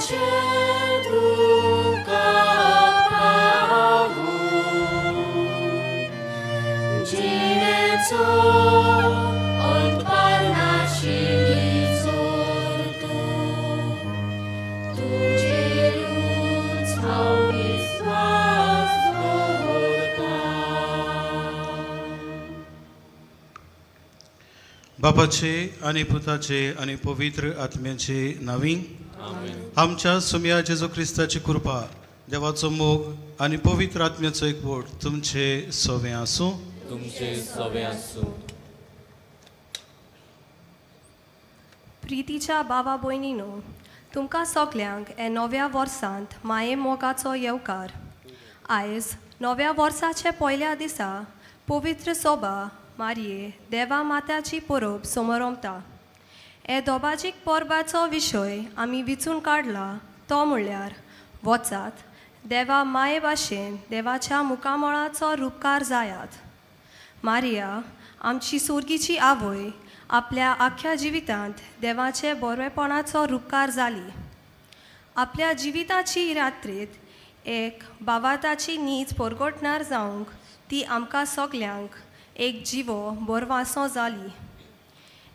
देवाचें तुका पावूं जिणेचो अंतपार नाशिल्ली जोर तूं तुजेरूच हांव विस्वास दवरतां. बापाचे आनी पुताचे आनी पवित्र आत्म्याचे नांवी आमच्या सुम्या जेजू क्रिस्ताची कृपा, देवाचो मोग आनी पवित्र आत्म्याचो एकवट तुमचे सवे आसूं. तुमचे सवे आसूं. प्रितीच्या बाबा भयणीनो, तुमकां सगल्यांक हे नव्या वर्सांत माये मोगाचो येवकार. आयज नव्या वर्साच्या पयल्या दिसा पवित्र सोबा मारये देवा मात्याची परब समरमता. हे दोबाजीक परबाचो विशय आमी विचून काडला तो म्हणल्यार वचात देवा माये भाशेन देवाच्या मुखामळाचो रुपकार जायात. मारिया आमची सोर्गीची आवय आपल्या आख्ख्या जिवितांत देवाचे बरेपणाचो रुपकार जाली. आपल्या जिविताची रात्रीत एक बावाताची नीज परगटणार जावंक ती आमकां सगल्यांक एक जिवो बोरवासो जाली.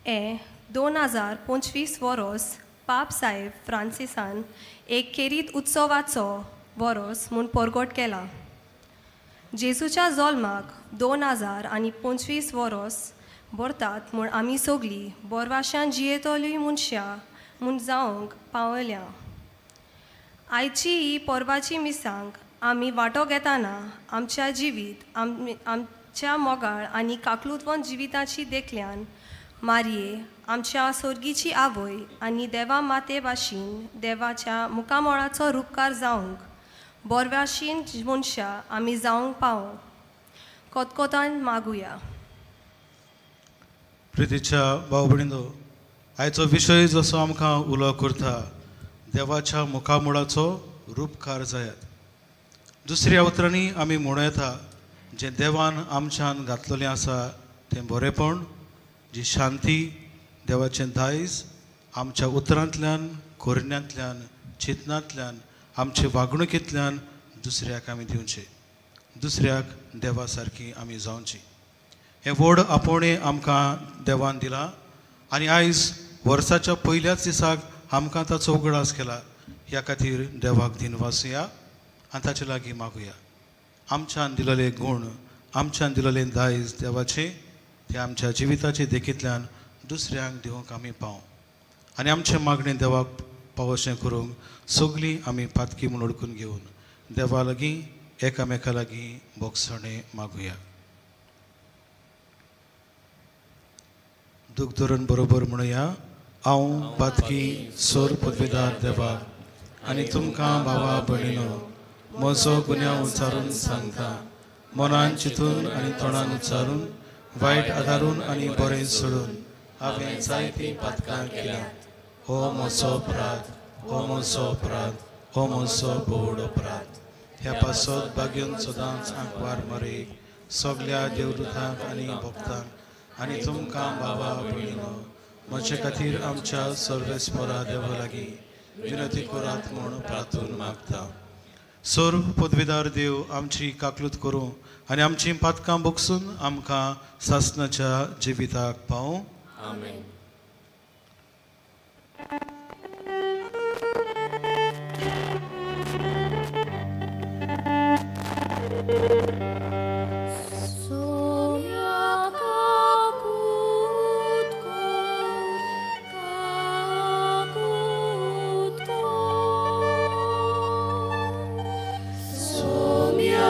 हे 2025 वरोस पाप साहेब फ्रांसिसान एक खेरीत उत्सवाचो वरोस म्हूण परगट केला. जेजूच्या जल्माक 2025 वरोस भरतात म्हूण आमी सगळीं बोरवाशान जियेतली मनशां म्हूण जावंक पावल्या. आयची ही परबाची मिसांक आमी वांटो घेतना आमच्या जिवीत आमच्या मोगाळ आनी काकलुतवन जिविताची देखल्यान मारये आमच्या सोर्गीची आवय आनी देवा माते भाशेन देवाच्या मुखामळाचो रुपकार जावंक बोरवाशीन मनशां आमी जावंक पावो कोतकोतान मागुया. प्रितीच्या भाव भयणींनो, आयचो विशय जसो आमकां उलो करता देवाच्या मुखामळाचो रुपकार जायात. दुसऱ्या उतरांनी आमी म्हणूं येता जें देवान आमच्यान घातलेलें आसा तें बरेपण, जी शांती, देवाचें दायज आमच्या उतरांतल्यान, करण्यांतल्यान, चिंतनांतल्यान, आमचे वागणुकेंतल्यान दुसऱ्याक आमी दिवचें, दुसऱ्याक देवा सारकी आमी जावची. हें व्हड आपोवणें आमकां देवान दिलां आनी आयज वर्साच्या पयल्याच दिसाक आमकां ताचो उगडास केला. ह्या खातीर देवाक दिनवासुया आनी ताचे लागीं मागुया. आमच्यान दिलेले गूण, आमच्यान दिलेलें दायज देवाचें तें आमच्या जिविताचे देखींतल्यान दुसऱ्यांक दिवंक आमी पावूं आनी आमचें मागणें देवाक पावोशें करूंक सगळीं आमी पातकी म्हूण ओळखून घेवन देवा लागीं एकामेका लागीं भोगसणें मागुया. दूख धरून बरोबर म्हणुया, हांव पातकी सोर पदवीदार देवाक आनी तुमकां भावा भयणीनो म्हजो गुन्यांव उच्चारून सांगता. मनान चिंतून आनी तोंडान उच्चारून, वायट आदारून आनी बरें सोडून हांवें जायतीं पातकां केल्यांत. हो म्हजो अपराध, हो म्हजो अपराध, हो म्हजो भोवड अपराध. ह्या पासत बागेवन सदांच आंकवार मरेक सगल्या देवदूतांक आनी भक्तांक आनी तुमकां बाबा भयणीनो म्हजे खातीर आमच्या सर्वेस्परा देवा लागीं विनती करात म्हूण प्रार्थून मागता. सर्व पदवीदार देव आमची काकलूत करूं आनी आमची पातकां बगसून आमकां सासणाच्या जिविताक पावूं. आमेन. Sonia.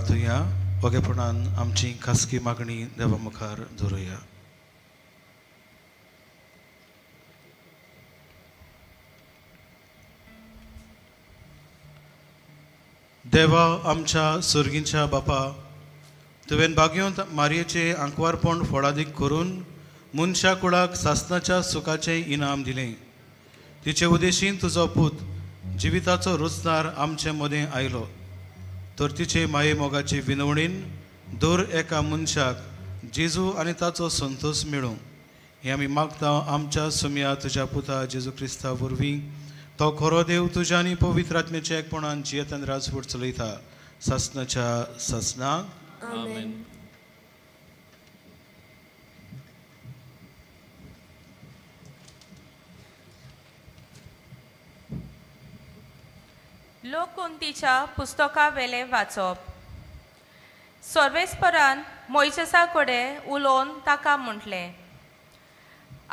प्रार्थुया, वगेपणान आमची खासगी मागणी देवा मुखार दवरुया. देवा आमच्या सर्गींच्या बापा, तुवें बागयोंत मारयेचें आंकवारपण फळादीक करून मनशा कुळाक सासणाच्या सुखाचें इनाम दिलें. तिचे उदेशीन तुजो पूत जिविताचो रुचदार आमचे मदें आयलो, तर तिचे माये मोगाचे विनवणीन दर एका मनशाक जेजू आनी ताचो संतोश मेळूं हें आमी मागता आमच्या सुमया तुज्या पुता जेजू क्रिस्ता वरवीं. तो खरो देव तुज्या आनी पवित्र आत्म्याच्या एकपणान जियेतान राजवट चलयता सासणाच्या सासणाक. आमेन. लोककुंतीच्या पुस्तकावेलें वाचप. सर्वेस्परान मोयजेसा कडेन उलोवन ताका म्हटलें,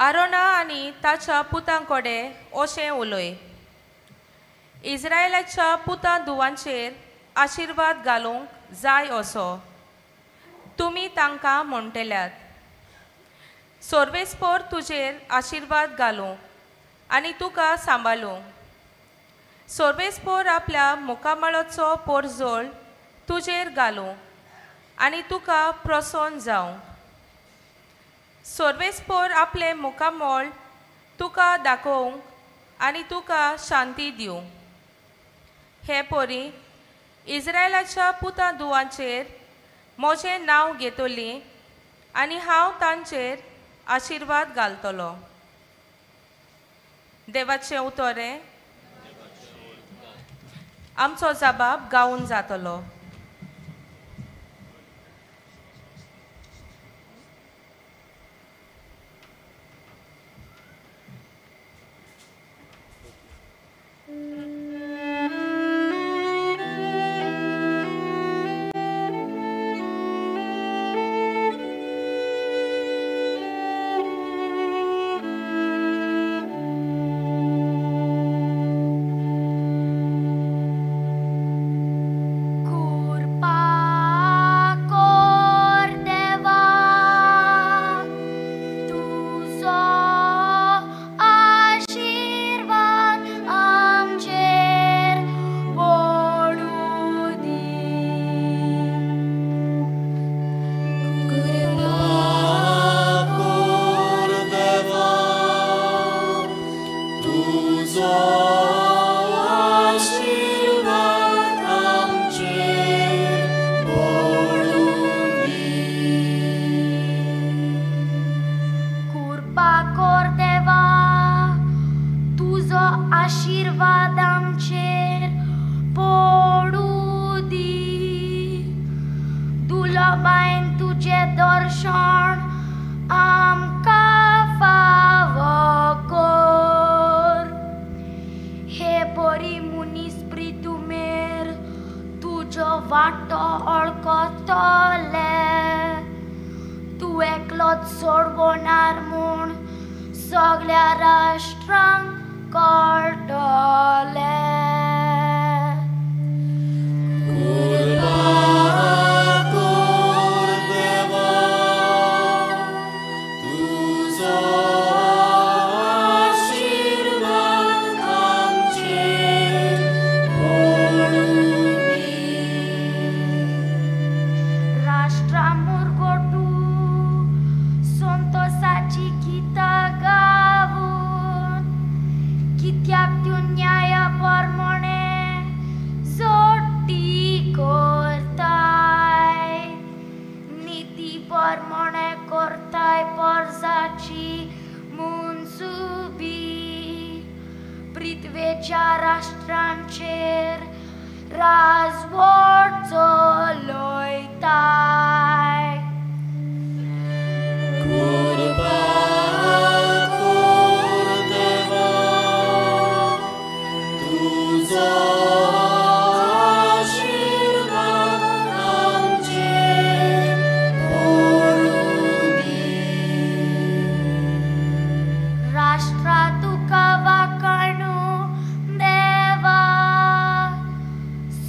आरोना आनी ताच्या पुतां कडेन अशें उलय, इस्रायलाच्या पुतां धुवांचेर आशिर्वाद घालूंक जाय असो तुमी तांकां म्हणटल्यात. सर्वेस्पर तुजेर आशिर्वाद घालूं आनी तुका सांबाळूं. सर्वेस्पर आपल्या मुखामळाचो पोरजोळ तुजेर घालूं आनी तुका प्रसन्न जावं. सर्वेस्पर आपलें मुखामळ तुका दाखोवंक आनी तुका शांती दिवं. हे परी इस्रायलाच्या पुतां धुवांचेर म्हजें नांव घेतली आनी हांव तांचेर आशिर्वाद घालतलो. देवाचें उतरें आमचो जबाब गावून जातलो.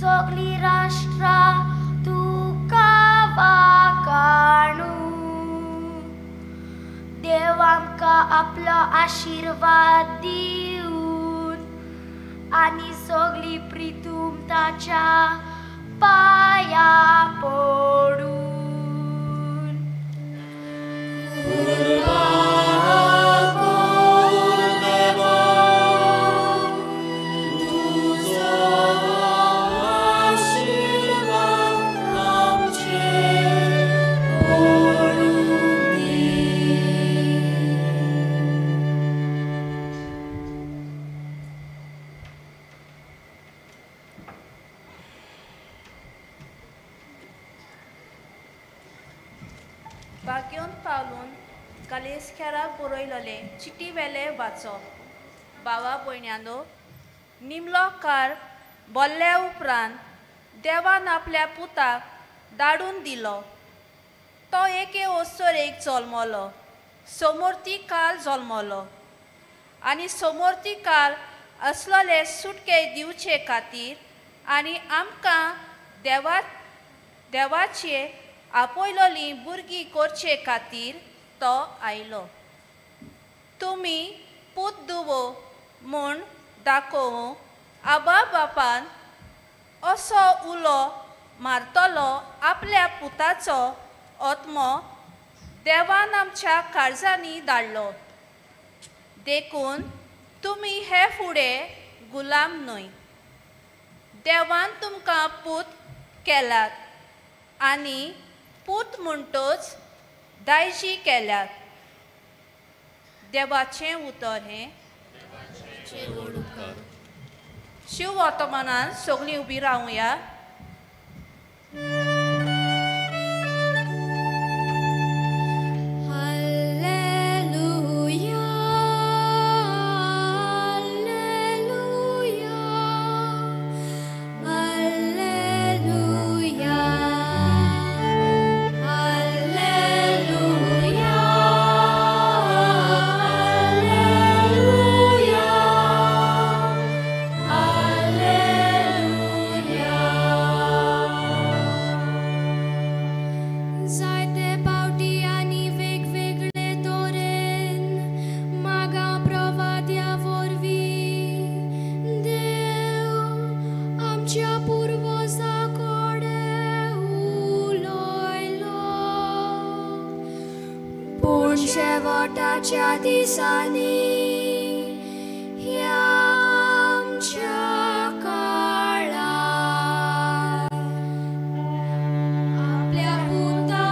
Sogli rashtra tu आनी सगळी प्रितूम ताच्या पाया पडून. भाग्योन पावलून गालेस्ख्याराक बरयलोले चिटी वेले वाचो. भावा भयण्यानो, निमलो कार बोल्ल्या उपरांत देवान आपल्या पुताक धाडून दिलो. तो एके ओसरेक जल्मलो, समोरती काल जल्मलो आनी समोरती काल आसलोले सुटके दिवचे खातीर आनी आमकां देवाचे आपयलोली भुरगीं करचे खातीर तो आयलो. तुमी पूत दुवो म्हूण दाखोवंक आबा बापान असो उलो मारतलो आपल्या पुताचो आत्मो देवान आमच्या काळजांनी धाडलो. देखून तुमी हे फुडें गुलाम न्हय, देवान तुमकां पूत केलात आनी पूत म्हणटच दायजी केल्यात. देवाचें उतर हें. शिव वर्तमानान सगळीं उबी रावया. शेवटाच्या दिसांनी ह्या आमच्या काळार आपल्या पुता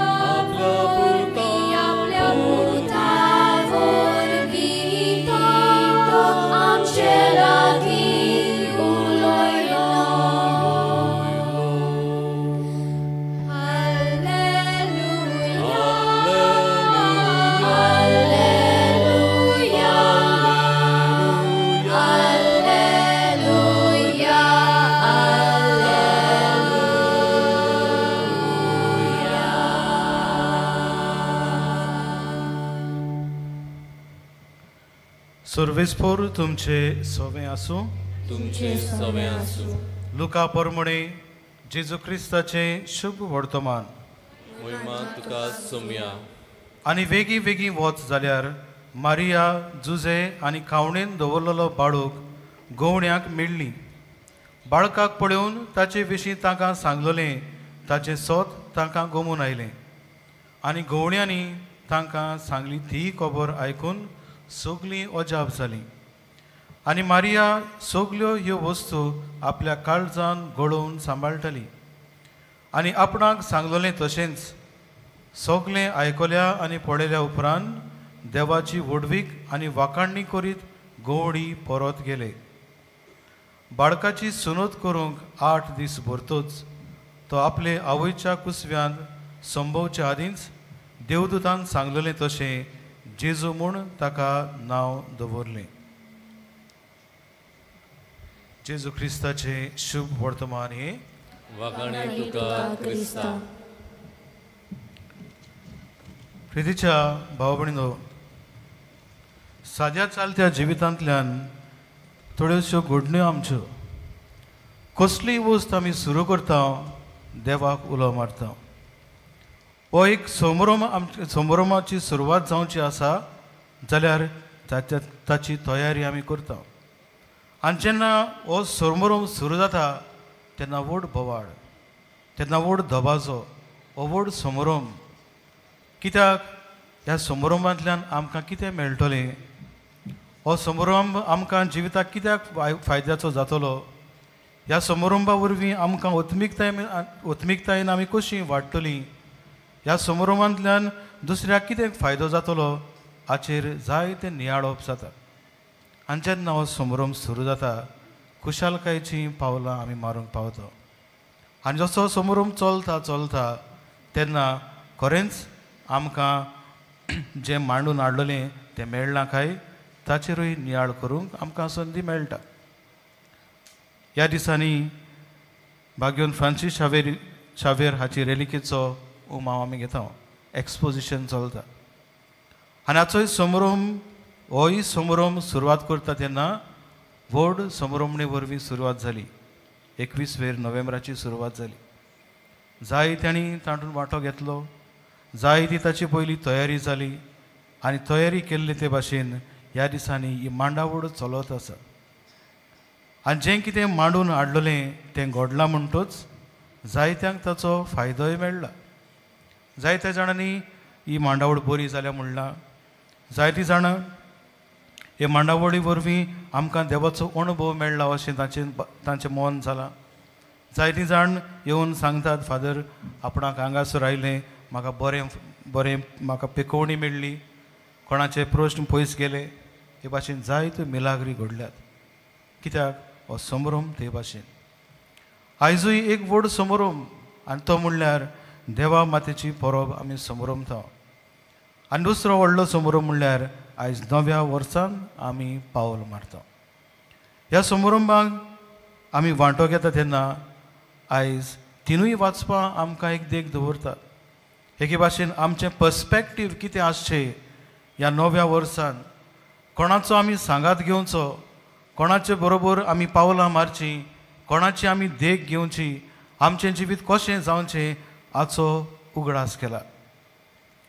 वरवीं तो आमचे लागीं उलयलो. सर्वेस्पोर तुमचे सोवे आसूं. तुमचे सोवे आसूं. लुका परमणे जेजू क्रिस्ताचें शुभ वर्तमान. महिमा तुका सोम्या. आनी वेगीं वेगीं वच जाल्यार मारिया जुजे आनी खावणेन दवरलेलो बाळूक गवण्याक मेळ्ळी. बाळकाक पळोवन ताचे विशीं तांकां सांगलेलें ताचें सोत तांकां गोमून आयलें आनी गवण्यांनी तांकां सांगली ती खबर आयकून सगळीं अजाप जालीं. आनी मारिया सगल्यो ह्यो वस्तू आपल्या काळजान घडोवन सांबाळटाली आनी आपणाक सांगलेलें तशेंच सगळें आयकल्या आनी पळयल्या उपरांत देवाची व्हडवीक आनी वाखाणणी करीत गवळी परत गेले. बाळकाची सुनत करूंक 8 दीस भरतोच तो आपले आवयच्या कुसव्यांत संभवच्या आदींच देवदूतान सांगलेलें तशें जेजू म्हूण ताका नांव दवरलें. जेजू क्रिस्ताचें शुभ वर्तमान हें. वाखाणे तुका क्रिस्ता. प्रितीच्या भाव भयणींनो, साद्या चालत्या जिवितांतल्यान थोड्योश्यो घडण्यो आमच्यो. कसलीय वस्त आमी सुरू करता देवाक उलो मारता. हो एक संभ्रम, संभ्रमाची सुरवात जावची आसा जाल्यार ताची तयारी आमी करता. आनी जेन्ना हो समारंभ सुरू जाता तेन्ना व्हड बोवाळ, तेन्ना व्हड दबाजो, हो व्हड समारंभ. कित्याक ह्या समारंभांतल्यान आमकां कितें मेळटलें, हो समारंभ आमकां जिविताक कित्याक फायद्याचो जातलो, ह्या समारंभा वरवीं आमकां ओत्मिकतायेन आमी कशी वाडटलीं, ह्या समारंभांतल्यान दुसऱ्याक कितें फायदो जातलो हाचेर जायते नियाळप जाता. आनी जेन्ना हो समारंभ सुरू जाता खुशालकायेचीं पावलां आमी मारूंक पावता. आनी जसो समारंभ चलता चलता तेन्ना खरेंच आमकां जें मांडून हाडलेलें तें मेळ्ळां काय ताचेरूय नियाळ करूंक आमकां संदी मेळटा. ह्या दिसांनी भाग्योन फ्रांसीस शावेर हाची रेलिकेचो उमाव आमी घेता, एक्सपोजिशन चलता. आनी हाचोय समारंभ, होय समारंभ सुरवात करता तेन्ना व्हड समारंभणे वरवीं सुरवात जाली. 21 नोव्हेंबराची सुरवात जाली. जाय तांणी तातूंत वांटो घेतलो, जाय ती ताची पयली तयारी जाली आनी तयारी केल्ले ते भाशेन ह्या दिसांनी ही मांडावळ चलत आसा. आनी जें कितें मांडून हाडलेलें तें घडलां म्हणटच जायत्यांक ताचो फायदोय मेळ्ळा. जायत्या जाणांनी ही मांडावळ बरी जाल्या म्हणलां, जायतीं जाणां हे मांडावळी वरवीं आमकां देवाचो अणभव मेळ्ळा अशें तांचें मन जालां. जायतीं जाण येवन सांगतात, फादर आपणाक हांगासर आयलें, म्हाका बरें बरें म्हाका पिकोवणी मेळ्ळी, कोणाचे प्रश्न पयस गेले. हे भाशेन जायत्यो मिलाग्री घडल्यात. कित्याक हो समारंभ ते भाशेन. आयजूय एक व्हड समारंभ आनी तो म्हणल्यार देवा मातेची परब आमी समारंभता. आनी दुसरो व्हडलो समारंभ म्हणल्यार आयज नव्या वर्सान आमी पावल मारता. ह्या समारंभाक आमी वांटो घेता तेन्ना आयज तिनूय वाचपां आमकां एक देख दवरतात. एके भाशेन आमचें पर्सपेक्टीव कितें आसचें ह्या नव्या वर्सान, कोणाचो आमी सांगात घेवचो, कोणाचे बरोबर आमी पावलां मारचीं, कोणाची आमी देख घेवची, आमचें जिवीत कशें जावचें हाचो उगडास केला.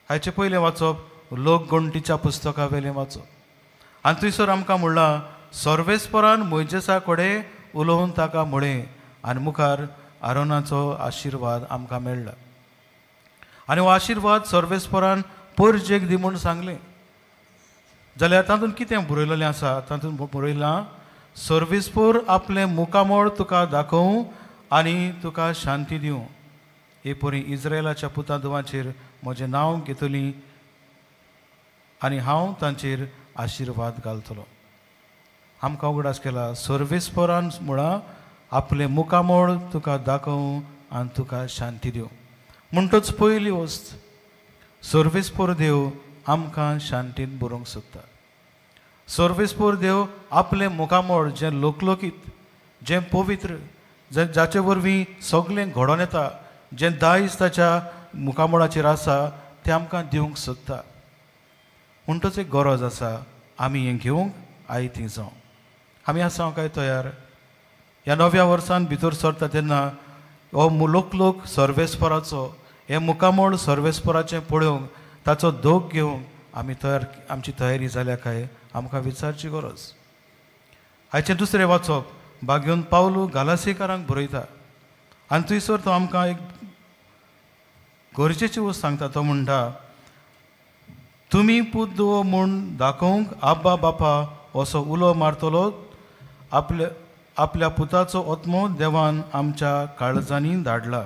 हाचे पयलें वाचप लोकगणटीच्या पुस्तका वेलें वाचप. आनी थंयसर आमकां म्हणलां, सर्वेस्परान मोयजेसा कडेन उलोवन ताका म्हळें आनी मुखार आरोनाचो आशिर्वाद आमकां मेळ्ळा. आनी हो आशिर्वाद सर्वेस्परान परजेक दी म्हूण सांगलें. जाल्यार तातूंत कितें बरयलेलें आसा, तातूंत बरयलां, सर्वेस्पर आपलें मुखामळ तुका दाखोवं आनी तुका शांती दिवं. हे परी इस्रायलाच्या पुता धुवांचेर म्हजें नांव घेतली आनी हांव तांचेर आशिर्वाद घालतलो. आमकां उगडास केला, सर्वेस्परान म्हळां आपलें मुखामळ तुका दाखोवं आनी तुका शांती दिवं. म्हणटच पयली वस्त, सर्वेस्पर देव आमकां शांतीन बरोवंक सोदता. सर्वेस्पर देव आपलें मुखामळ जें लोकलोकीत, जें पवित्र, जाचे वरवीं सगळें घडोवन येता, जें दायज ताच्या मुखामळाचेर आसा तें आमकां दिवंक सोदता. म्हणटच एक गरज आसा आमी हें घेवंक आयती जावं. आमी आसा काय तयार? ह्या नव्या वर्सान भितर सरता तेन्ना हो लोकलोक सर्वेस्पराचो हें मुखामळ सर्वेस्पराचें पळोवंक, ताचो दोग घेवंक आमी तयार, आमची तयारी जाल्या काय आमकां विचारची गरज. हाचें दुसरें वाचप भाग्योन पावलू गालासीकारांक बरयता आनी थंयसर तो आमकां एक गरजेची वस्त सांगता. तो म्हणटा, तुमी पूत धुवो म्हूण दाखोवंक आब्बा बापा असो उलो मारतलो आपल्या आपल्या पुताचो आत्मो देवान आमच्या काळजांनी धाडला.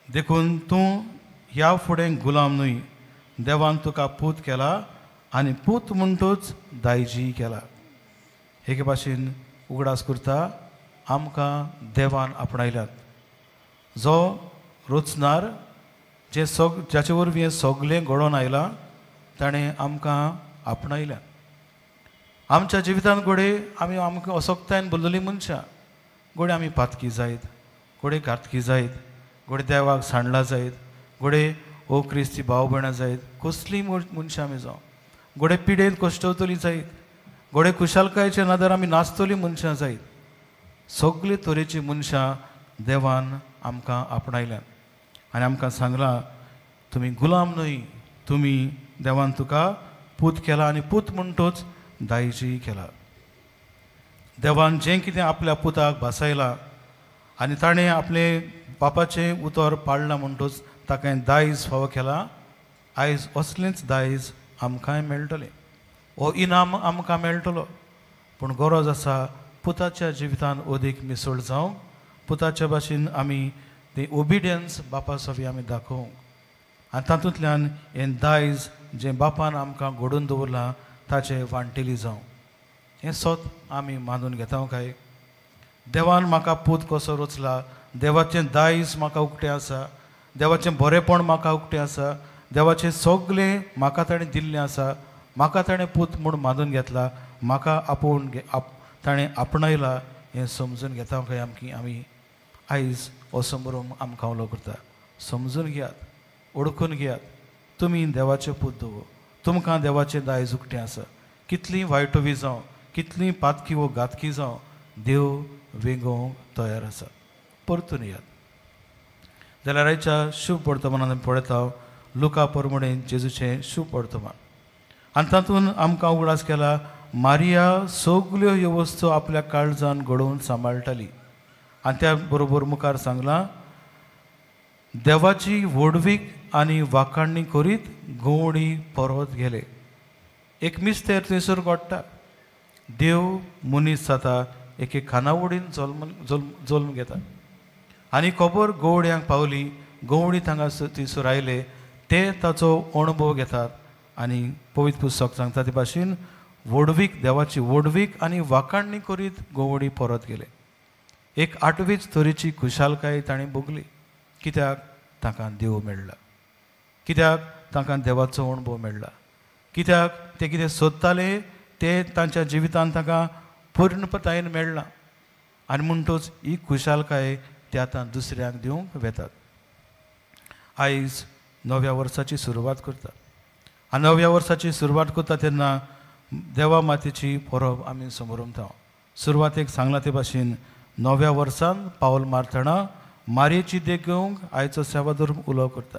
देखून तूं ह्या फुडें गुलाम न्हय, देवान तुका पूत केला आनी पूत म्हणटूच दायजी केला. एके भाशेन उगडास करता आमकां देवान आपणायल्यात. जो रचणार जे जाचे वरवीं हें सगळें घडोवन आयलां ताणें आमकां आपणायल्यात. आमच्या जिवितांत घडये आमी आमकां असक्तायेन भरलेलीं मनशां, घडये आमी पातकी जायत, घडये घातकी जायत, घडये देवाक सांडला जायत, घडये ओ क्रिस्ती भाव भयणां जायत, कसलीं मनशां आमी जावं, घडये पिडेन कश्टवतलीं जायत, घडये खुशालकायेचे नदर आमी नाचतलीं मनशां जायत, सगळे तरेचीं मनशां देवान आमकां आपणायल्यात आनी आमकां सांगलां, तुमी गुलाम न्हय, तुमी देवान तुका पूत केला आनी पूत म्हणटूच दायजी केला. देवान जें कितें आपल्या पुताक भासायलां आनी ताणें आपलें बापाचें उतर पाळ्ळां म्हणटूच ताका दायज फावो केलां. आयज असलेंच दायज आमकांय मेळटलें, हो इनाम आमकां मेळटलो. पूण गरज आसा पुताच्या जिवितान अदीक मिसळ जावंक, पुताच्या भाशेन आमी ती ओबिडियन्स बापा सवी आमी दाखोवंक आनी तातूंतल्यान हें दायज जें बापान आमकां घडोवन दवरलां ताचें वांटेली जावं. हें सत आमी मानून घेता काय? देवान म्हाका पूत कसो रचला, देवाचें दायज म्हाका उक्तें आसा, देवाचें बरेंपण म्हाका उक्तें आसा, देवाचें सगळें म्हाका ताणें दिल्लें आसा, म्हाका ताणें पूत म्हूण मानून घेतला, म्हाका आपोवन ताणें आपणायला, हें समजून घेता काय आमकी? आमी आयज हो संभ्रम आमकां उलो करता. समजून घेयात, ओळखून घेयात, तुमी देवाचें पूत दवर, तुमकां देवाचें दायज उक्तें आसा. कितलीं वायटोवी जावं, कितलीं पातकी वो घातकी जावं, देव वेंगोवंक तयार आसा. परतून येयात. जाल्यार आयच्या शुभ वर्तमानान आमी पळयता लुका परमणेन जेजूचें शुभ वर्तमान आनी तातूंत आमकां उगडास केला मारिया सगल्यो ह्यो वस्तू आपल्या काळजान घडोवन सांबाळटाली. आनी त्या बरोबर मुखार सांगलां देवाची व्हडवीक आनी वाखाणणी करीत गवणी परत गेले. एक मिस्तेर थंयसर घडटा. देव मनीस जाता, एके खानावडीन जल्म घेता आनी खबर गवड्यांक पावली, गवडी थांगा थंयसर आयले, ते ताचो अणभव घेतात आनी पवित्र पुस्तक सांगता ते भाशेन व्हडवीक, देवाची व्हडवीक आनी वाखाणणी करीत गवडी परत गेले. एक आठवीच तरेची खुशालकाय ताणें भोगली. कित्याक? तांकां देव मेळ्ळा, कित्याक तांकां देवाचो अणभव मेळ्ळा, कित्याक ते कितें सोदताले ते तांच्या जिवितान तांकां पूर्णपतायेन मेळ्ळां आनी म्हणटूच ही खुशालकाय ते आतां दुसऱ्यांक दिवंक वेतात. आयज नव्या वर्साची सुरवात करता आनी नव्या वर्साची सुरवात करता तेन्ना देवा मातेची परब आमी समरमता. सुरवातेक सांगलां ते भाशेन नव्या वर्सान पावल मारतना मारयेची देख घेवंक आयचो सेवाधर्म उलो करता.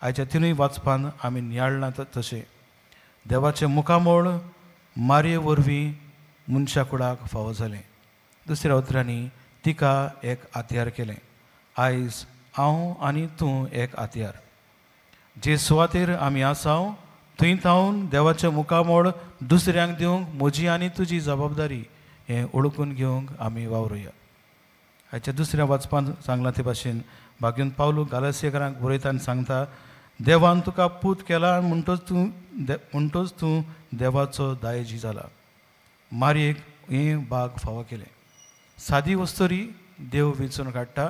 आयच्या तिनूय वाचपान आमी नियाळना तशें देवाचें मुखामळ मारये वरवीं मनशा कुडाक फावो जालें. दुसऱ्या उतरांनी तिका एक आत्यार केलें. आयज हांव आनी तूं एक आत्यार. जे सुवातेर आमी आसा थंय थावन देवाचें मुखामळ दुसऱ्यांक दिवंक म्हजी आनी तुजी जबाबदारी हें ओळखून घेवंक आमी वावरुया. हाच्या दुसऱ्या वाचपान सांगलां ते भाशेन भाग्यून पावलू गालासियेकरांक बरयता आनी सांगता देवान तुका पूत केला म्हणटूच तूं देवाचो दायजी जाला. मारयेक हें बाग फावो केलें. सादी वस्तुरी देव वेंचून काडटा,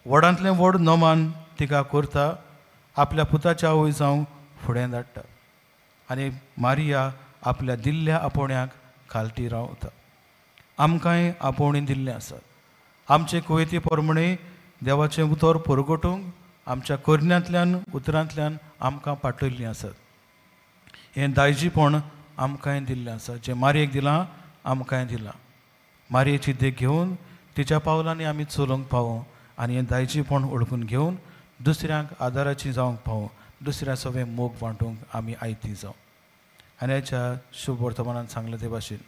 व्हडांतलें व्हड नमान तिका करता, आपल्या पुताच्या आवय जावंक फुडें धाडटा आनी मारिया आपल्या दिल्ल्या आपोवण्याक खालती रावता. आमकांय आपोवणी दिल्लें आसा. आमचे कुवेती प्रमाणे देवाचें उतर परगटूंक आमच्या करण्यांतल्यान उतरांतल्यान आमकां पाठयल्लीं आसात. हें दायजीपण आमकांय दिल्लें आसा. जें मारयेक दिलां आमकांय दिलां. मारयेची देख घेवन तिच्या पावलांनी आमी चलोवंक पावो आनी हें दायजीपण ओळखून घेवन दुसऱ्यांक आदाराची जावंक पावो, दुसऱ्या सगळें मोग वांटूंक आमी आयती जावं. आनी ह्याच्या शुभ वर्तमानान सांगलें ते भाशेन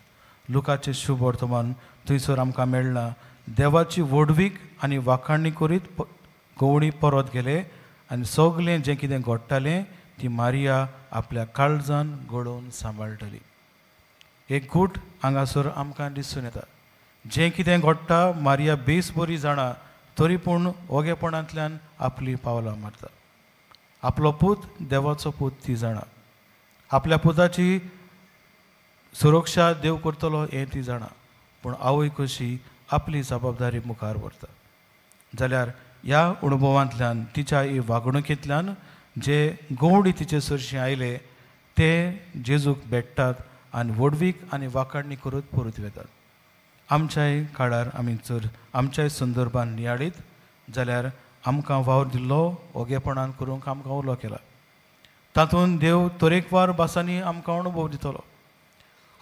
लुकाचें शुभ वर्तमान थंयसर आमकां मेळ्ळां देवाची व्हडवीक आनी वाखाणणी करीत गवणी परत गेले आनी सगळें जें कितें घडटालें ती मारिया आपल्या काळजान घडोवन सांबाळटाली. एक गूट हांगासर आमकां दिसून येता. जें कितें घडटा मारिया बेस बरी जाणा, तरी पूण ओगेपणांतल्यान आपली पावलां मारता. आपलो पूत देवाचो पूत ती जाणा, आपल्या पुताची सुरक्षा देव करतलो हें ती जाणा, पूण आवय कशी आपली जबाबदारी मुखार व्हरता. जाल्यार ह्या अणभवांतल्यान तिच्या ही वागणुकेंतल्यान जे गवडी तिचे सरशी आयले ते जेजूक भेट्टात आनी व्हडवीक आनी वाखाणणी करत परत वेतात. आमच्याय काळार आमी जर आमच्याय संदर्भान नियाळीत जाल्यार आमकां वावर दिल्लो ओगेपणान करूंक आमकां उलो केला. तातूंत देव तरेकवार भासांनी आमकां अणभव दितलो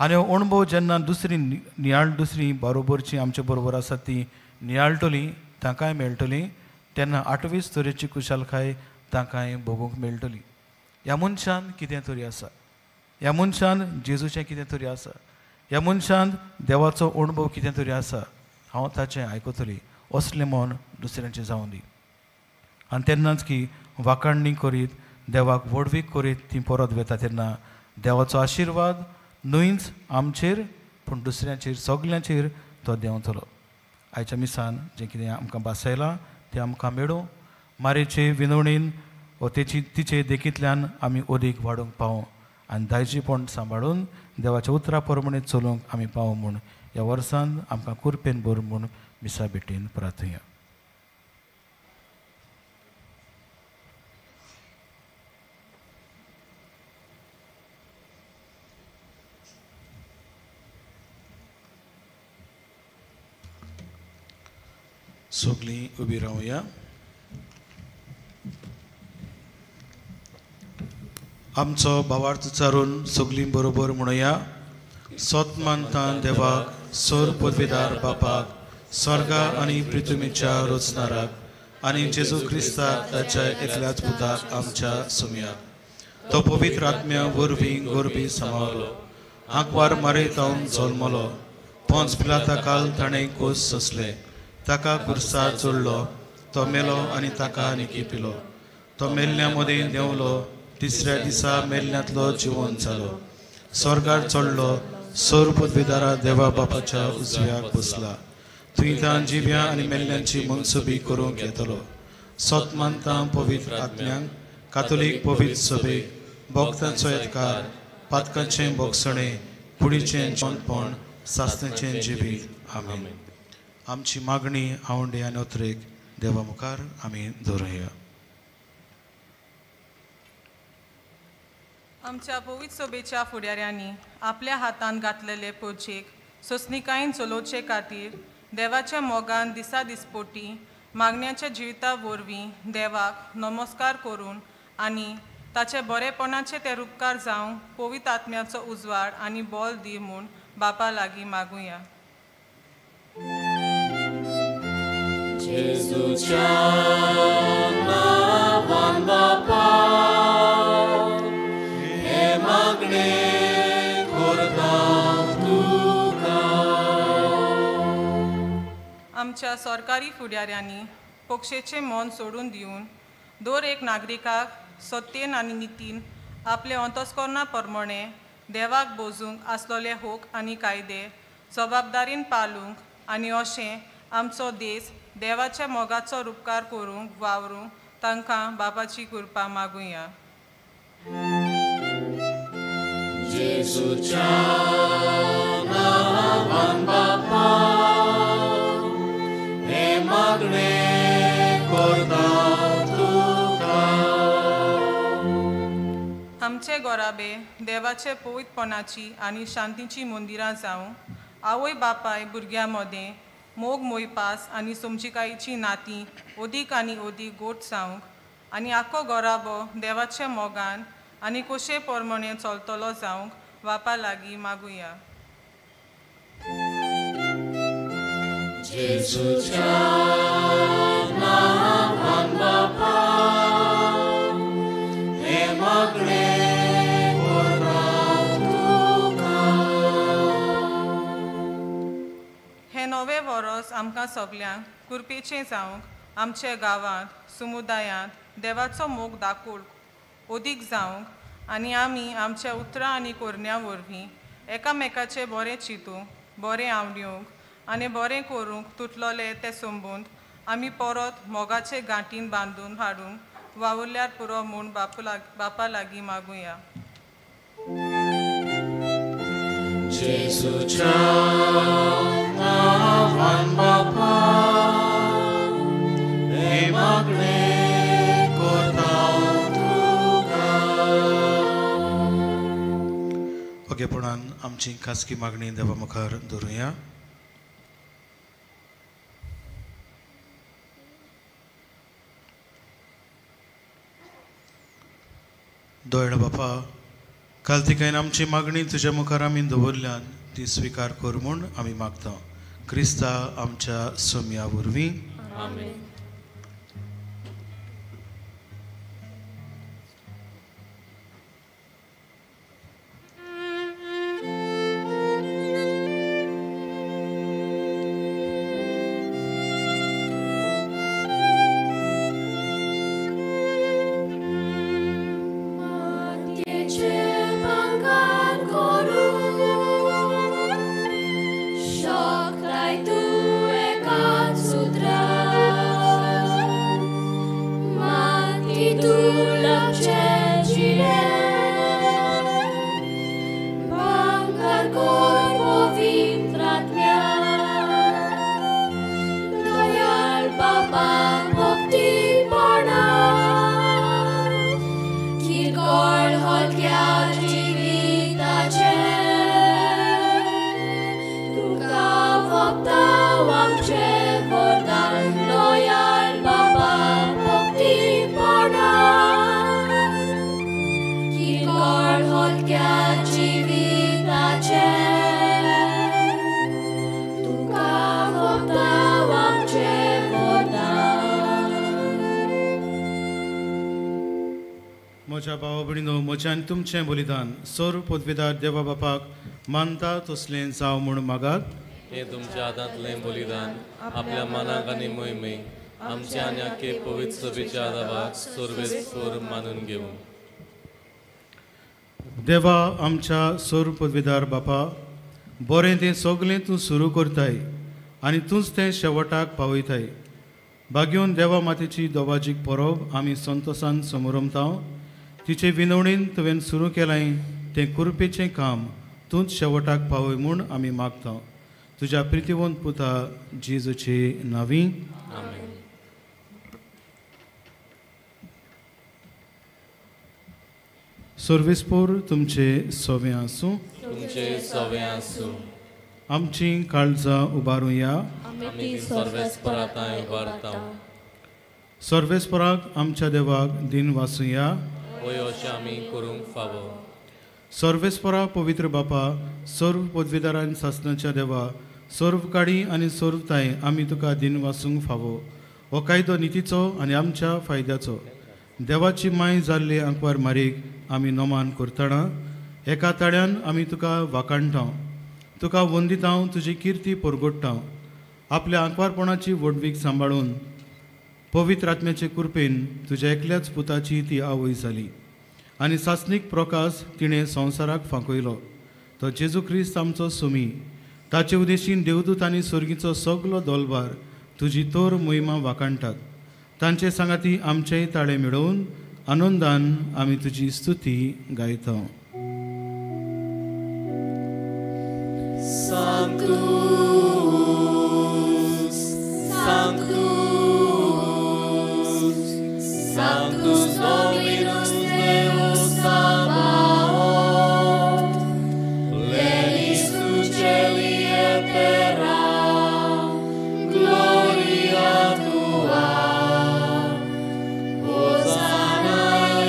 आनी हो अणभव जेन्ना दुसरी नियाळ दुसरी बरोबरची आमचे बरोबर आसा ती नियाळटली, तांकांय मेळटली, तेन्ना आठवीच तरेची खुशालकाय तांकांय भोगूंक मेळटली. ह्या मनशान कितें तरी आसा, ह्या मनशान जेजूचें कितें तरी आसा, ह्या मनशान देवाचो अणभव कितें तरी आसा, हांव ताचें आयकतली, असलें मन दुसऱ्यांचें जावं दी. आनी तेन्नाच की वाखाणणी करीत देवाक व्हडवीक करीत ती परत वेता तेन्ना देवाचो आशिर्वाद न्हूच आमचेर पूण दुसऱ्यांचेर सगल्यांचेर तो देंवतलो. आयच्या मिसान जें कितें आमकां भासयलां तें आमकां मेळूं. मारेचे विनवणीन वो तेची तिचे देखींतल्यान आमी अदीक वाडूंक पावूं आनी दायजीपण सांबाळून देवाच्या उतरा प्रमाणे चलूंक आमी पावूं म्हूण ह्या वर्सान आमकां कुरपेन भर म्हूण मिसा भेटीन प्रार्थया. सगळीं उबी रावया. आमचो भावार्थ चारून सगळीं बरोबर म्हणुया. सोत मानता देवाक, सोर पदवीदार बापाक, स्वर्गा आनी पृथ्वीच्या रचणाराक आनी जेजू क्रिस्ताक ताच्या एकल्याच पुताक आमच्या सुमयाक, तो पवित्र आत्म्या वरवीं गोरबी समावलो, आंकवार मारयतावन जल्मलो, पोंच पिलाता काल ताणें कोस सोंसले, ताका कुर्सार चडलो, तो मेलो आनी ताका निकी पिलो, तो मेल्ल्या मदीं देंवलो, तिसऱ्या दिसा मेल्ल्यांतलो जिवन जालो, स्वर्गार चडलो, सोर पदवीदारा देवा बापाच्या उजव्याक बसला, थंय तां जिव्या आनी मेल्ल्यांची मनसुबी करूंक येतलो. सोत मानता पवित्र आत्म्यांक, कातोलीक पवित्र सभेक, भक्तांचो येतकार, पातकांचें भोगसणें, कुडीचें जिवनपण, सासण्याचें जिवीत. आमेन. आमची मागणी आवंडे आनी ओतरेक देवा मुखार आमी दवरुया. आमच्या पवित्र सभेच्या फुडाऱ्यांनी आपल्या हातान घातलेले पोजेक सोंसणिकायेन चलोवचे खातीर देवाच्या मोगान दिसा दिसपोटी मागण्याच्या जिविता वरवीं देवाक नमस्कार करून आनी ताचे बरेपणाचे ते रुपकार जावंक पवित्र आत्म्याचो उजवाड आनी बोल दी म्हूण बापा लागीं मागुया. जेजूच्या नांवान बापा हे मागणें करता तुका. आमच्या सरकारी फुडाऱ्यांनी पक्षेचें मन सोडून दिवन दर एक नागरिकाक सत्येन आनी नितीन आपले अंतस्करणा प्रमाणे देवाक बोजूंक आसलेले हक आनी कायदे जबाबदारीन पालूंक आनी अशें आमचो देश देवाच्या मोगाचो रुपकार करूंक वावरूंक तांकां बापाची कृपा मागुया. जेजूच्या नांवान बापा हे मागणें करता तुका. आमचे गोराबे देवाचे पवित्रपणाची आनी शांतीची मंदिरां जावं, आवय बापाय भुरग्यां मदें मोग मोयपास आनी समजिकायेची नातीं अदीक आनी अदीक गोट जावंक आनी आख्खो गोराबो देवाच्या मोगान आनी कशे प्रमाणे चलतलो जावंक बापा लागीं मागुया. जेजूच्या नांवान बापा हे मागणें करता तुका. हें नवें वरस आमकां सगल्यांक कृपेचें जावंक आमच्या गांवांत समुदायांत देवाचो मोग दाखोवंक अदीक जावंक आनी आमी आमच्या उतरां आनी करण्या वरवीं एकामेकाचें बरें चिंतूंक, बरें आवडूंक आनी बरें करूंक तुटलोले ते संबंद आमी परत मोगाचे गांठीन बांदून हाडूंक वावुरल्यार पुरो म्हूण बापा लागीं मागुया. जेजूच्या नांवान बापा हे मागणें करता तुका. ओगेपणान आमची खासगी मागणी देवा मुखार दवरुया. दोयण बापा, काल तिकायन आमची मागणी तुज्या मुखार आमी दवरल्यान ती स्विकार कर म्हूण आमी मागता. क्रिस्ता आमच्या सोम्या वरवीं. आमेन. म्हज्या भावा भयणीनो, म्हजें आनी तुमचें बलिदान सर्व पदवीदार देवा बापाक मानता तसलें जावं म्हूण मागात. हें तुमच्या हातांतलें बलिदान आपल्या मनाक आनी मोहिमेक आमच्या आनी आख्खे पवित्र सभेच्या आदाबाक सर्वेस्पर मानून घेवं. देवा आमच्या सर्व पदवीदार बापा, बरें तें सगलें तूं सुरू करताय आनी तूंच तें शेवटाक पावयताय. बागेवन देवा मातेची दोबाजीक परब आमी संतोसान समोरमता. तिचे विनवणीन तुवें सुरू केलां तें कुरपेचें काम तूंच शेवटाक पावय म्हूण आमी मागता. तुज्या प्रितीवंत पुता जेजूचे नांवी आमेन. सर्वेस्पोर तुमचे सवे आसूं. तुमचे सवे आसूं. आमची काळजां उबारुया. आमी सर्वेस्परा तांय उबारता. सर्वेस्पराक आमच्या देवाक दिन वासुया. वय अशें आमी करूंक फावो. सर्वेस्परा पवित्र बापा, सर्व पदवीदारान सासणाच्या देवा, सर्व काडी आनी सर्व तांय आमी तुका दिन वासूंक फावो. हो कायदो नितीचो आनी आमच्या फायद्याचो. देवाची माय जाल्ले आंकवार मारीक आमी नमान करतना एका ताळ्यान आमी तुका वाखाणटा, तुका वंदिता, तुजी किर्ती परगोडटा. आपल्या आंकवारपणाची व्हडवीक सांबाळून पवित्र आत्म्याचे कृपेन तुज्या एकल्याच पुताची ती आवय जाली आनी सासणीक प्रकाश तिणें संवसाराक फांकयलो. तो जेजू क्रिस्त आमचो सुमी. ताचे उदेशीन देवदूत आनी सर्गीचो सगलो दोलबार तुजी तोर मोहिमा वाखाणटात. तांचे सांगाती आमचेय ताळे मेळोवन आनंदान आमी तुजी स्तुती गायता. Sanctus, Sanctus, Sanctus Dominus Deus Sabaoth, plenis tu celi et terra, gloria tua, Hosanna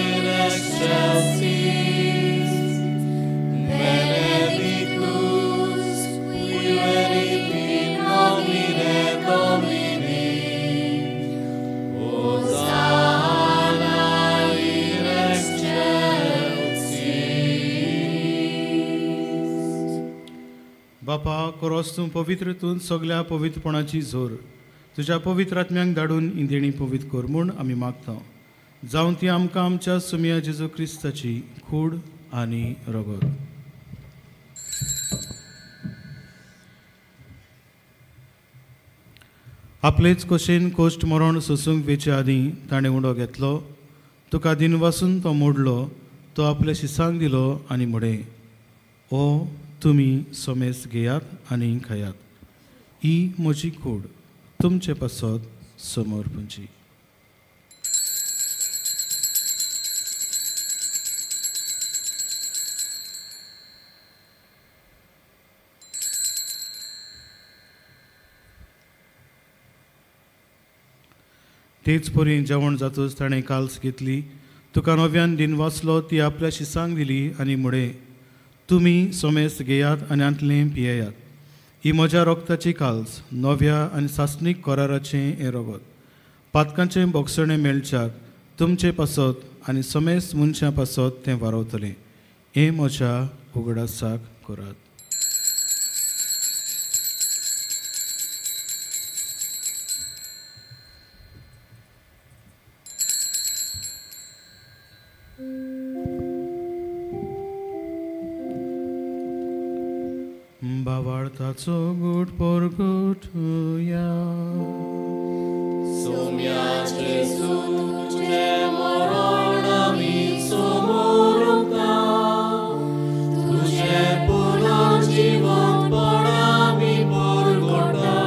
in excelsis, benedictus qui venit in nomine Domini, Hosanna in excelsis. बापा, कोरोस तूं पवित्र तूं सगल्या पवित्रपणाची जोर तुज्या पवित्र आत्म्यांक धाडून इंदेणी पवित्र कर म्हूण आमी मागता. जावं ती आमकां आमच्या सुमया जेजू क्रिस्ताची कूड आनी रगत. आपलेच कशेन कोश्ट मरण सोसूंक वेचे आदीं ताणें उडो घेतलो, तुका दिनवासून तो मोडलो, तो आपल्या शिसांक दिलो आनी म्हणें, ओ तुमी सोमेस घेयात आनी खायात, ही म्हजी कूड तुमचे पासत समर्पणची. तेच परी जेवण जातूच ताणें काल्स घेतली, तुका नव्यान दिन वाचलो, ती आपल्या शिसांक दिली आनी म्हणें, तुमी सोमेस घेयात आनी आंतलें पियेयात, ही म्हज्या रोगताची काल्स, नव्या आनी सासणीक कराराचें हें रगत, पातकांचें बोगसणें मेळच्याक तुमचे पासत आनी समेस्त मनशां पासत तें वारवतलें. हें म्हज्या उगडासाक करात. बावाळताचो गूट परगटुया. सोम्या जेजू तुजें मरण आमी समोरता, तुजें पुनर्जीवनपण आमी परगटा,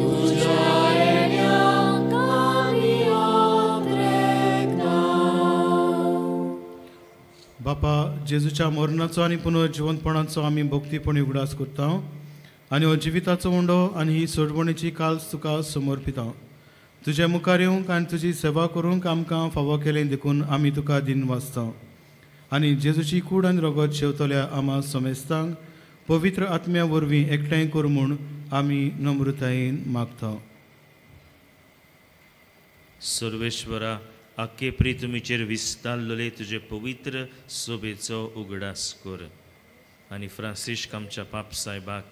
तुज्या येण्याक आमी अत्रेकता. बापा, जेजूच्या मरणाचो आनी पुनर्जिवंतपणाचो आमी भक्तीपणी उगडास करता आनी हो जिविताचो उंडो आनी ही सोडवणीची काल्स तुका समर्पिता. तुज्या मुखार येवंक आनी तुजी सेवा करूंक आमकां फावो केलें देखून आमी तुका दिन वाचता आनी जेजूची कूड आनी रगत शेवतल्या आमा समेस्तांक पवित्र आत्म्या वरवीं एकठांय कर म्हूण आमी नम्रतायेन मागता. सर्वेश्वरा, आख्खे प्रितुमीचेर विस्तारलेले तुजे पवित्र सोबेचो उगडास कर आनी फ्रांसिश्क आमच्या पाप साहेबाक,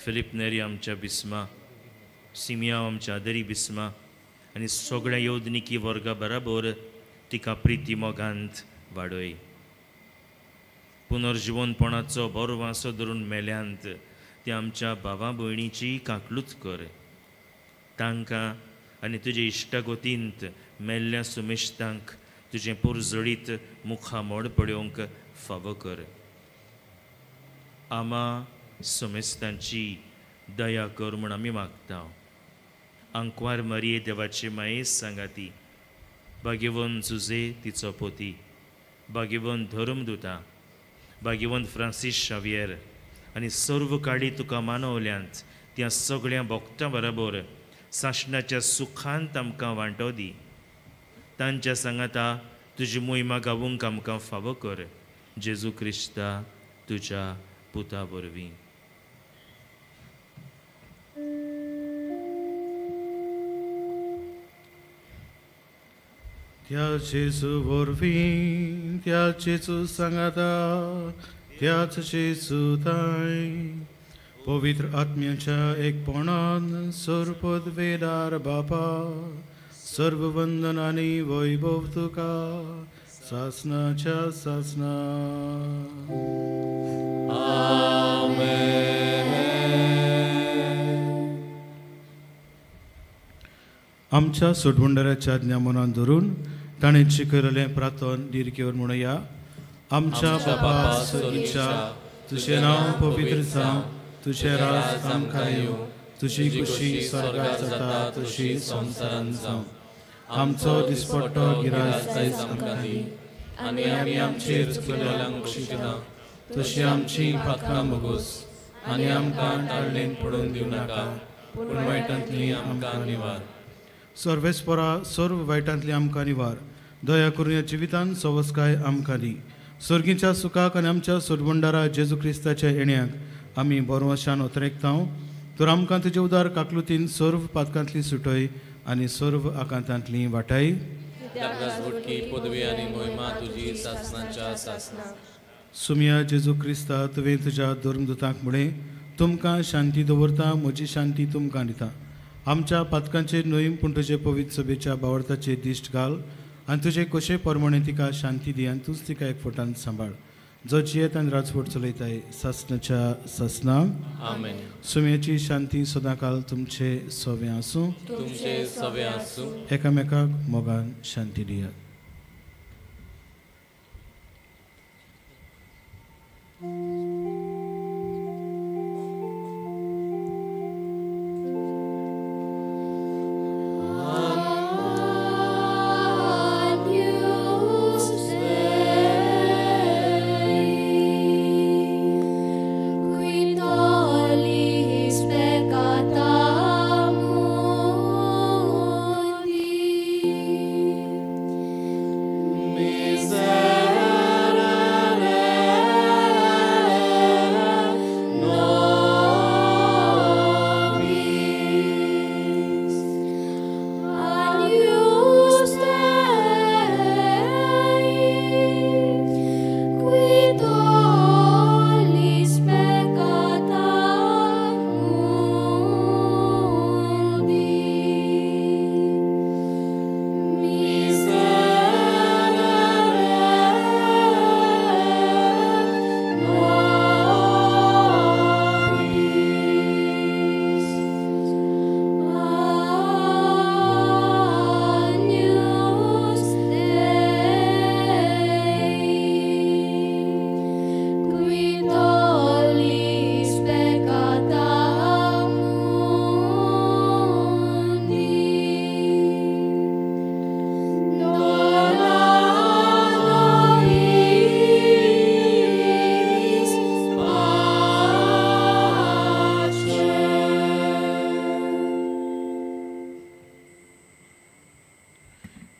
फिलीप नेरी आमच्या बिस्मा, सिमियांव आमच्या आदरी बिस्मा आनी सगळ्या योदनिकी वर्गा बराबर तिका प्रिती मोगांत वाडय. पुनर्जिवनपणाचो बरो वासो धरून मेल्यांत ती आमच्या भावा भयणीची काकलूत कर. तांकां आनी तुजे इश्टागतींत मेल्ल्या सुमेश्तांक तुजें पुरजळीत मुखामोड पळोवंक फावो कर. आमा सुमेस्तांची दया कर म्हूण आमी मागता. आंकवार मरिये देवाचे मायेस सांगाती, भाग्यवंत जुजे तिचो पोती, भाग्यवंत धर्मदुता, भाग्यवंत फ्रांसीस शावियर आनी सर्व काळी तुका मानवल्यांत त्या सगळ्या भक्तां बराबर सासणाच्या सुखांत आमकां वांटो दी. तांच्या सांगाता तुजी मोहिमा गावूंक आमकां फावो कर. जेजू क्रिस्ता तुज्या पुता वरवीं. त्या जेजू वरवीं, त्या जेजू सांगाता, त्याच जेजू ताय पवित्र आत्म्याच्या एकपणान सर्वपदवेदार बापा सर्व वंदन आनी वैभव तुका सासनाच्या सासना. आमच्या सोडवणदाराच्या ज्ञामनान धरून ताणें शिकयलें प्रार्थन दिर्घेवर म्हणया. आमच्या बापा स्वर्गीच्या, तुजें नांव पवित्र जावं, तुजें राज आमकां येवं, तुजी खुशी स्वर्गार जाता तशी संवसारांत जावं. आमचो दिसपट्टो गिरास आयज आमकां दी आनी आमी आमचेर चुकलेल्यांक बक्षिता तशी आमची पातकां भोगोस आनी आमकां टाळणेन पडून दिवं नाका, पूण वायटांतली आमकां निवार. सर्वेस्परा सर्व वायटांतली आमकां निवार. दया करून ह्या जिवितान सवस्काय आमकां दी. स्वर्गीच्या सुखाक आनी आमच्या सोडवणदारा जेजू क्रिस्ताच्या येण्याक आमी बरवशान ओतरेकता. तर आमकां तुजे उदार काकलुतीन सर्व पातकांतली सुटय आनी सर्व आकांतांतली वाटाय. सुमिया जेजू क्रिस्ता, तुवें तुज्या धर्मदूतांक म्हळें, तुमकां शांती दवरता, म्हजी शांती तुमकां दिता. आमच्या पातकांचेर न्हय पूण तुजे पवित्र सभेच्या बावडताचेर दिश्ट घाल आनी तुजे कशे प्रमाणे तिका शांती दी आनी तूंच तिका एक फोटान सांबाळ, जो जियेत आनी राजवट चलयताय सासनाच्या सासना. आमेन. सुम्याची शांती सदांकाल तुमचे सवे आसूं, तुमचे सवे आसूं. एकामेकाक मोगान शांती दियात.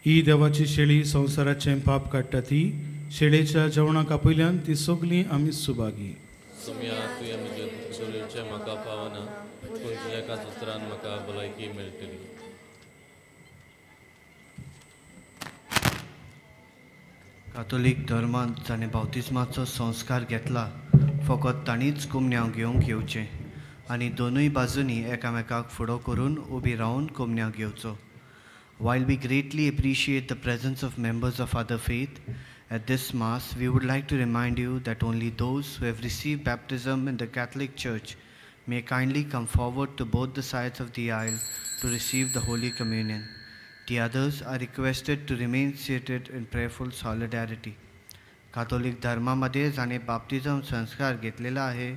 ही देवाची शेळी संवसाराचें पाप काडटा ती शेळेच्या जेवणाक आपयल्यान ती सगळीं आमी सुभागी. सुम्या तुवें म्हज्या दुसऱ्याचें म्हाका पावना, पूण तुज्या एका उतरान म्हाका भलायकी मेळटली. कातोलीक धर्मांत जाणें बाप्तिज्माचो संस्कार घेतला फकत तांणीच कुमन्यांव घेवंक येवचें आनी दोनूय बाजूंनी एकामेकाक फुडो करून उबी रावन कुमन्यांव घेवचो. While we greatly appreciate the presence of members of other faith at this Mass, we would like to remind you that only those who have received baptism in the Catholic Church may kindly come forward to both the sides of the aisle to receive the Holy Communion. The others are requested to remain seated in prayerful solidarity. Catholic धर्मामध्ये जाणे बाप्तिझम संस्कार घेतलेला आहे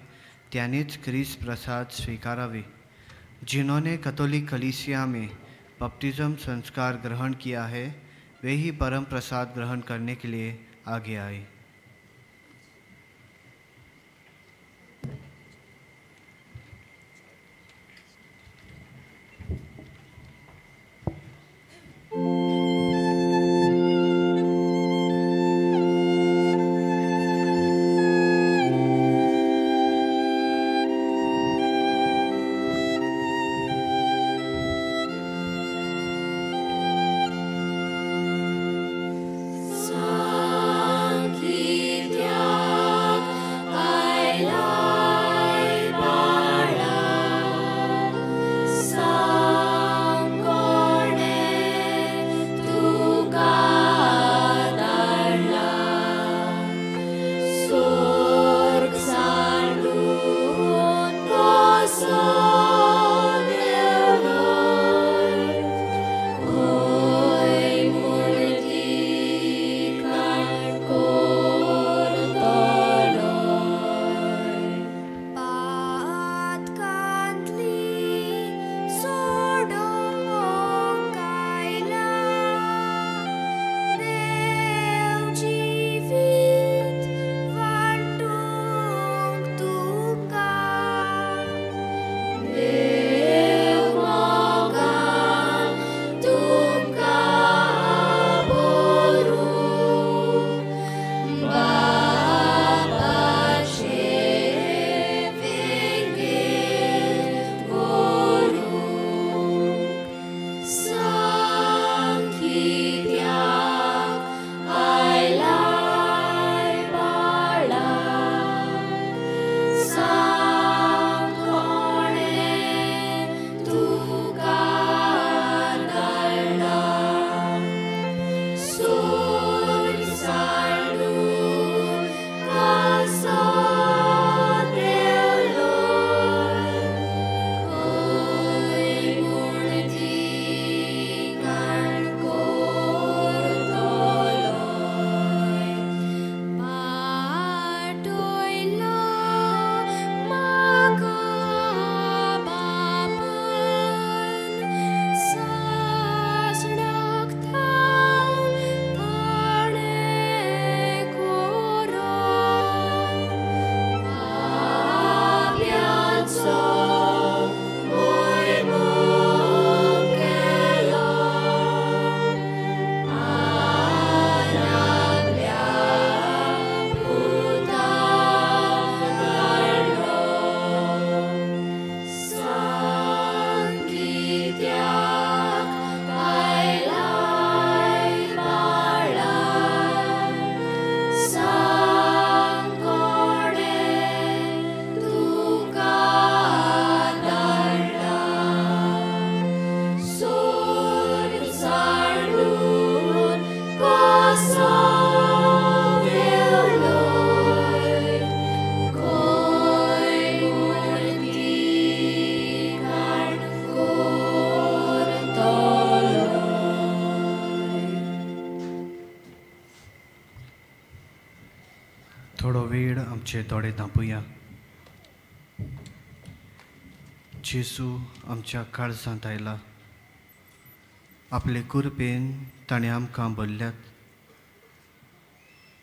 त्यानेच ख्रिस्त प्रसाद स्वीकारावे. जिन्होंने Catholic कलीसिया में baptism संस्कार ग्रहण किया है वे ही परम प्रसाद ग्रहण करने के लिए आगे आए. थोडो वेळ आमचे दोळे धांपुया. जेजू आमच्या काळजांत आयला. आपले कृपेन ताणें आमकां भरल्यात.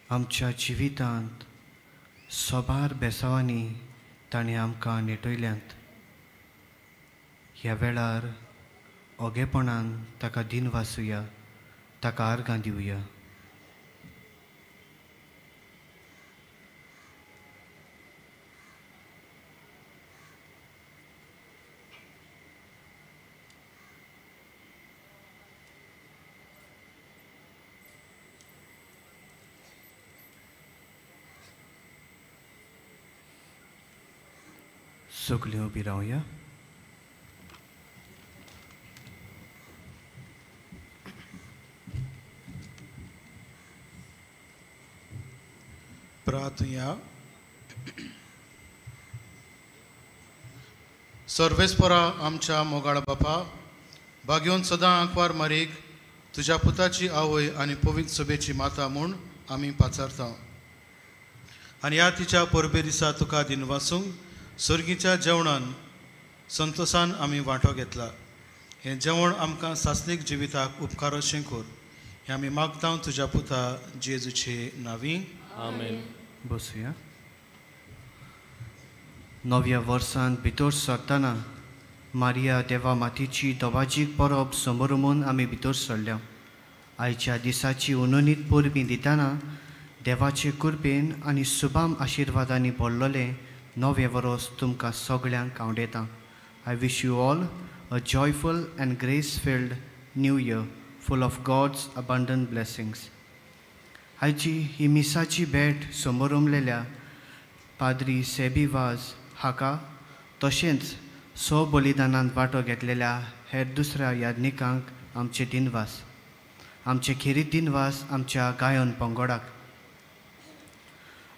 आमच्या जिवितांत सोबार बेसावांनी ताणें आमकां नेटयल्यात. ह्या वेळार ओगेपणान ताका दिनवासुया, ताका आर्गां दिवया. सगळीं उबी रावया. प्रार्थुया. सर्वेस्परा आमच्या मोगाळ बापा, भाग्योन सदां आंकवार मारीक तुज्या पुताची आवय आनी पवित्र सभेची माता म्हूण आमी पाचारता आनी ह्या तिच्या परबे दिसा तुका दिनवासूंक सर्गीच्या जेवणान संतोसान आमी वांटो घेतला. हें जेवण आमकां सासणीक जिविताक उपकार अशें कर, हें आमी मागता तुज्या पुता जेजूचे नांवी. आमेन. बसुया. नव्या वर्सांत भितर सरतना मारिया देवा मातीची दबाजीक परब समोरमून आमी भितर सरल्या. आयच्या दिसाची उननीत परबी दितना देवाचे कृपेन आनी सुबाम आशिर्वादांनी भरलेलें नवें वर्स तुमकां सगळ्यांक आवडयता. I wish you all a joyful and grace filled new year full of God's abundant blessings. आयची ही मिसाची भेट समोरमलेल्या पाद्री सेबी वाज हाका तशेंच स बलिदानांत वांटो घेतलेल्या हेर दुसऱ्या याज्ञिकांक आमचे दिनवास. आमचे खेरीत दिनवास आमच्या गायन पंगडाक.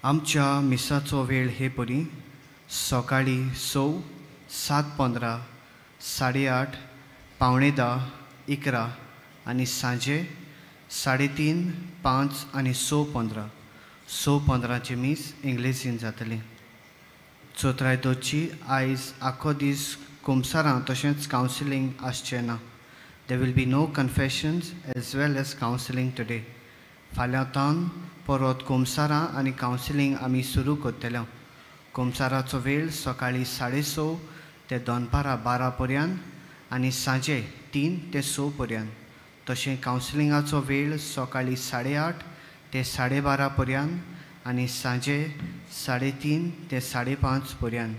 आमच्या मिसाचो वेळ हे परी सकाळीं 6, 7:15, 8:30, 9:45, 11 आनी सांजे 3:30, 5 आनी 6:15. 6:15 मीस इंग्लिशीन जातलें. चौथराय दोची आयज आखो दीस कुमसारां तशेंच कावन्सिलींग आसचें ना. There will be no confessions as well as counselling today. फाल्यां तावन परत कुमसारां आनी कावन्सिलींग आमी सुरू करतले. कुमसाराचो वेळ सकाळीं 6:30 ते दनपारां 12 पर्यंत आनी सांजे 3 ते 6 पर्यंत. तशें कावन्सिलिंगाचो वेळ सकाळीं 8:30 ते 12:30 पर्यंत आनी सांजे 3:30 ते 5:30 पर्यंत.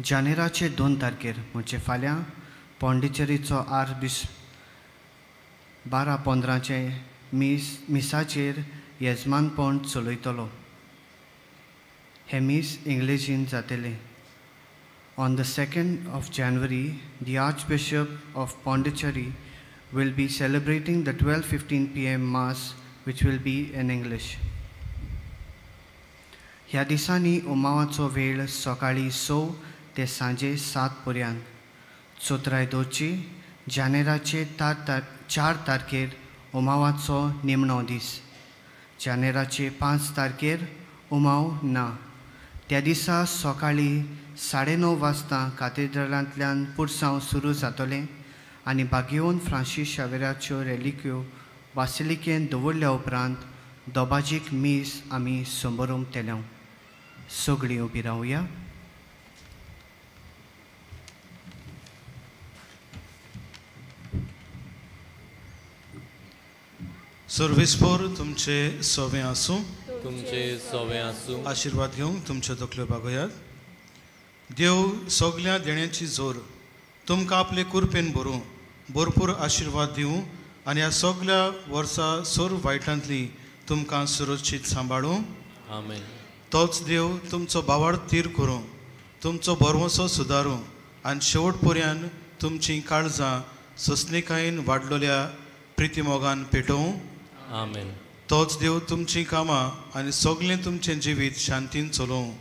जानेराचे 2 तारखेर म्हणजे फाल्यां पॉंडिचेरीचो आर्चबिशप 12:15 मिसाचेर येजमानपण चलयतलो. हें मीस इंग्लिशीन जातलें. On the 2nd of January, the Archbishop of Pondicherry will be celebrating the 12:15 p.m. Mass, which will be in English. ह्या दिसांनी उमावाचो वेळ सकाळीं 6 ते सांजे 7 पर्यंत. चौथराय दोची जानेराचे 4 तारखेर उमावाचो निमणो दीस. जानेराचे 5 तारखेर उमाव ना. त्या दिसा सकाळीं 9:30 वाजता कातेद्रालांतल्यान पुरसांव सुरू जातलें आनी बागेवन फ्रांसीस शावेराच्यो रेलिक्यो बासिलिकेन दवरल्या उपरांत दोबाजीक मीस आमी समोरमतले. सगळीं उबी रावया. सर्वेस्पोर तुमचे सोवे आसूं. तुमचे सोवे आसूं. आशिर्वाद घेवंक तुमच्यो तकल्यो बागयात. देव सगल्या देण्याची जोर तुमकां आपले कुरपेन भरूं, भरपूर आशिर्वाद दिवं आनी ह्या सगल्या वर्सा सोर वायटांतली तुमकां सुरक्षीत सांबाळूं. आमेन. तोच देव तुमचो बावाळ तीर करूं, तुमचो भरवंसो सुदारूं आनी शेवट पर्यंत तुमचीं काळजां सोंसणीकायेन वाडलोल्या प्रितीमोगान पेटोवं. आमेन. तोच देव तुमचीं कामां आनी सगळें तुमचें जिवीत शांतीन चलोवं,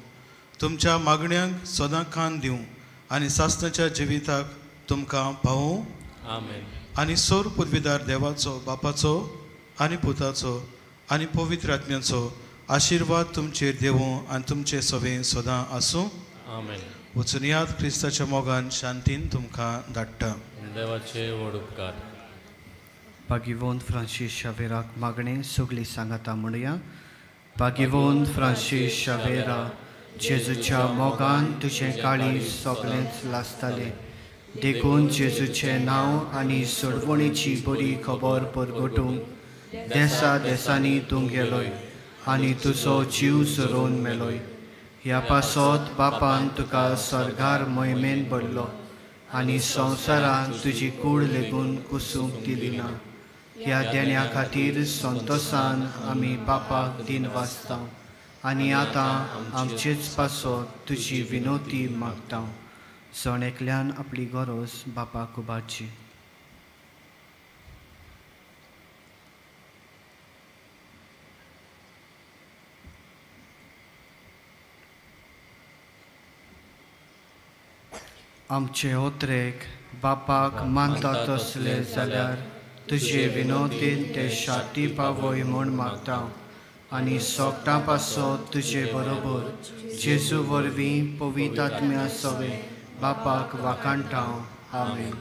तुमच्या मागण्यांक सदां कान दिवं आनी सासणाच्या जिविताक तुमकां पावोवं. आमेन. आनी सोर पदवीदार देवाचो, बापाचो आनी पुताचो आनी पवित्र आत्म्याचो आशिर्वाद तुमचेर देवूं आनी तुमचें सवें सदां आसूं. आमेन. वचुनयात क्रिस्ताच्या मोगान शांतीन तुमकां धाडटा. देवाचे व्हड उपकार. भाग्यवंत फ्रांसीस शावेराक मागणें सगळीं सांगाता म्हणया. भाग्यवंत फ्रांसीस शावेरा, जेजूच्या मोगान तुजें काळीज सगळेंच लासतालें, देखून जेजूचें नांव आनी सोडवणीची बरी खबर परगटूंक देसा देसांनी तूं गेलोय आनी तुजो जीव सरोवन मेलोय. ह्या पासत बापान तुका सर्गार मोहिमेन भरलो आनी संवसारान तुजी कूड लेगून कुसूंक दिली ना. ह्या देण्या खातीर संतोसान आमी बापाक दिनवासता आनी आतां आमचेच पासत तुजी विनोती मागता. जण एकल्यान आपली गरज बापाक उबारची. आमचे ओत्रेक बापाक मानता तसले जाल्यार तुजे विनोदीन ते शाती पावय म्हूण मागता आनी सोगटां पासत तुजे बरोबर जेजू वरवीं पवित्र आत्म्या सवे बापाक वाखाणटा. आमेन.